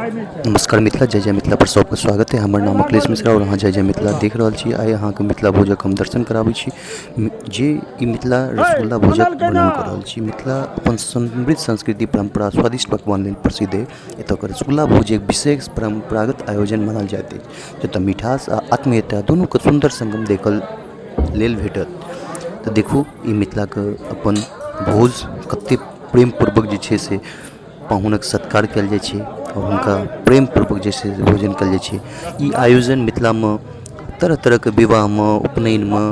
नमस्कार मिथिला, जय जय मिथिला पर सबके स्वागत है। हमर नाम अखिलेश मिश्रा और अहाँ जय जय मिथिला देख रहल छी। आइ अहाँके मिथिला भोजक हम दर्शन कराबै छी, जे ई मिथिला रसगुल्ला भोजक वर्णन कऽ रहल छी। मिथिला अपन समृद्ध संस्कृति, परम्परा, स्वादिष्ट पकवान लेल प्रसिद्ध अइ। एतऽके रसगुल्ला भोज एक विशेष परम्परागत आयोजन मानल जाइत अछि, जतऽ मिठास आ आत्मीयता दुनूके सुन्दर संगम देखल लेल भेटत। तऽ देखू ई मिथिलाके अपन भोज कतेक प्रेमपूर्वक जे छै से पाहुनक सत्कार कयल जाइ छै आओर हुनका प्रेमपूर्वक जे छै से भोजन कयल जाइ छै। ई आयोजन मिथिलामे तरह तरहके विवाहमे, उपनयनमे,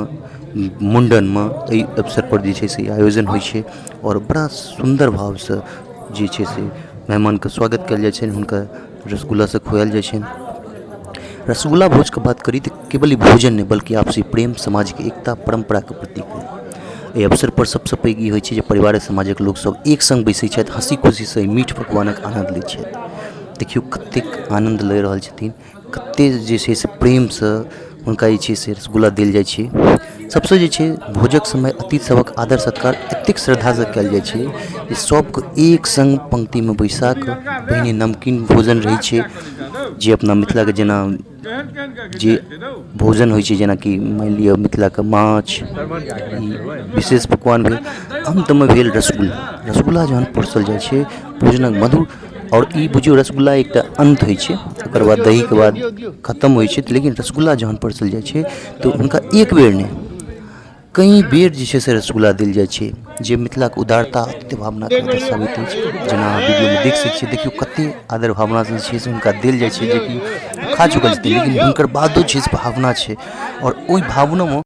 मुण्डनमे एहि अवसरपर जे छै से ई आयोजन होइ छै आओर बड़ा सुन्दर भावसँ जे छै से मेहमानके स्वागत कयल जाइ छनि, हुनका रसगुल्ला सब खुआएल जाइ छनि। रसगुल्ला भोजके बात करी तऽ केवल ई भोजन नहि, बल्कि आपसी प्रेम, सामाजिक एकता, परम्पराके प्रतीक अइ। एहि अवसरपर सबसँ पैघ ई होइ छै जे परिवारक, समाजक लोकसब एक सङ्ग बैसै छथि, हँसी खुशीसँ एहि मीठ पकवानक आनन्द लै छथि। देखियौ कतेक आनन्द लऽ रहल छथिन, कतेक जे छै से प्रेमसँ हुनका जे छै से रसगुल्ला देल जाइ छै। सबसँ जे छै भोजक समय अतिथि सभक आदर सत्कार एतेक श्रद्धासँ कयल जाइ छै जे सबके एक सङ्ग पंक्तिमे बैसा कऽ पहिने नमकीन भोजन रहै छै, जे अपना मिथिलाके जेना जे भोजन होइ छै, जेनाकि मानि लिअ मिथिलाके माछ, ई विशेष पकवान भेल। अन्तमे भेल रसगुल्ला। रसगुल्ला जहन परसल जाइ छै भोजनक मधुर, आओर ई बुझियौ रसगुल्ला एकटा अन्त होइ छै, ओकर बाद दहीके बाद खतम होइ छै। लेकिन रसगुल्ला जहन परसल जाइ छै तऽ हुनका एक बेर नहि, कई बेर जे छै से रसगुल्ला देल जाइ छै, जे मिथिलाके उदारता, अतिथि भावनाके दर्शाबैत अछि। जेना अहाँ वीडियोमे देख सकै छियै, देखियौ कतेक आदर भावनासँ जे छै से हुनका देल जाइ छै, जेकि खा चुकल छथिन, लेकिन हुनकर बादो छै से भावना छै आओर ओहि भावनामे